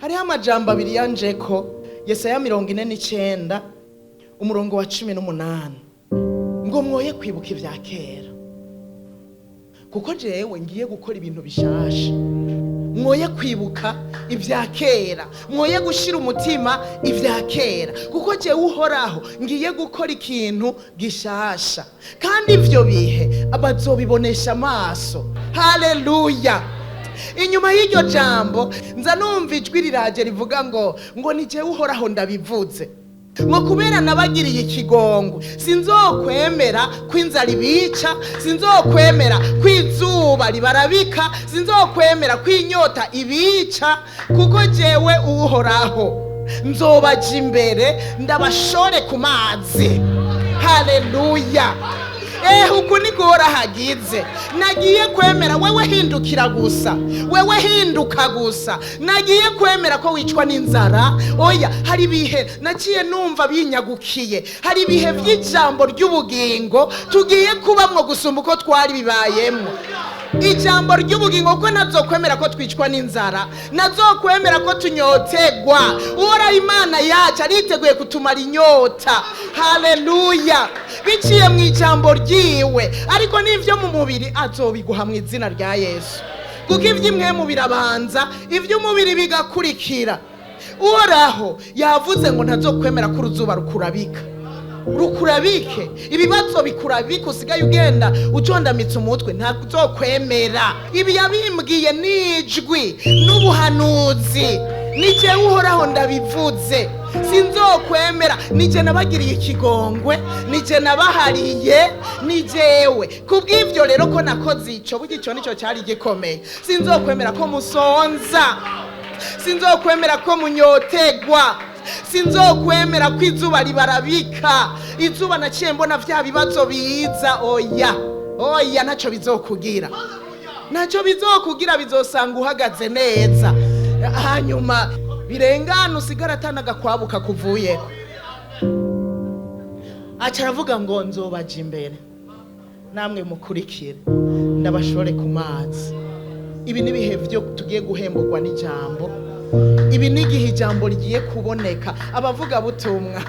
Hariho amajambo abiri yanjeko: Yesaya 49, umurongo wa 18, ngo mwoye kwibuka ibya kera, kuko jewe ngiye gukora ibintu bishasha. Mwoye kwibuka ibya kera, mwoye gushyira umutima ibya kera, kuko jewe Uhoraho ngiye gukora ikintu gishasha, kandi ibyo bihe bazobibonesha amaso. Haleluya! Inyuma y'iryo jambo nza numva ijwi riraje rivuga ngo ni jewe Uhoraho ndabivuze, ngo kubera nabagiriye ikigongwe, sinzokwemera ko inzara ibica, sinzokwemera ko izuba ribarabika, sinzokwemera ko inyota ibica, kuko jewe Uhoraho nzobaja imbere, ndabashore ku mazi. Haleluya! Uku niko hagize nagiye kwemera. Wewe hindukira gusa, wewe hinduka gusa. Nagiye kwemera ko wicwa n'inzara? Oya. Hari ibihe naciye numva binyagukiye, hari ibihe by'ijambo ry'ubugingo tugiye kubamwo gusumba uko twari bibayemo. Ijambo ry'ubugingo, kuko ntazokwemera ko twicwa n'inzara, ntazokwemera ko tunyotegwa. Uhoraho Imana yacu ariteguye kutumara inyota, haleluya, biciye mu ijambo ryiwe. Ariko n'ibyo mu mubiri azobiguha mu izina rya Yesu, kuko iby'imwemu birabanza, iby'umubiri bigakurikira. Uhoraho yavuze ngo ntazokwemera ko uruzuba rukurabika, rukurabike, ibibazo bikurabika, usigaye ugenda ucondamitse umutwe. Ntazokwemera. Ibi yabimbwiye n'ijwi n'ubuhanuzi: ni jewe Uhoraho ndabivuze, sinzokwemera. Nije nabagiriye ikigongwe, nije nabahariye, ni jewe. Kubw'ibyo rero ko nakoze ico, burya ico nico cyari gikomeye, sinzokwemera ko musonza, sinzokwemera ko munyotegwa, sinzokwemera ko izuba ribarabika. Izuba naciye mbona vya bibazo biza. Oya, oya, ntacyo bizokugira, ntacyo bizokugira. Bizosanga uhagaze neza, hanyuma birengana, usigara atanagakwabuka kuvuyeko. Aca aravuga ngo nzobaja imbere, namwe mukurikire, ndabashore ku mazi. Ibi ni ibihe byo tugiye guhemburwa n'ijambo. Ibi ni igihe ijambo rigiye kuboneka. Abavugabutumwa,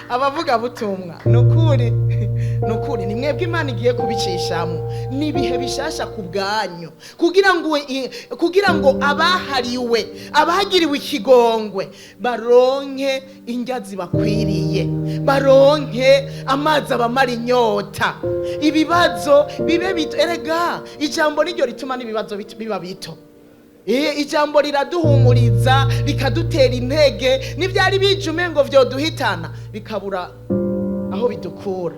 abavugabutumwa, ni ukuri, ni ukuri, ni mwebwe Imana igiye kubicishamo. Ni ibihe bishasha ku bwanyu, kugira ngo abahariwe, abagiriwe ikigongwe, baronke indya zibakwiriye, baronke amazi abamara inyota, ibibazo bibe bito. Erega ijambo niryo rituma n'ibibazo biba bito. Ijambo riraduhumuriza, rikadutera intege, n'ibyari bije umengo vyoduhitana bikabura aho bidukura.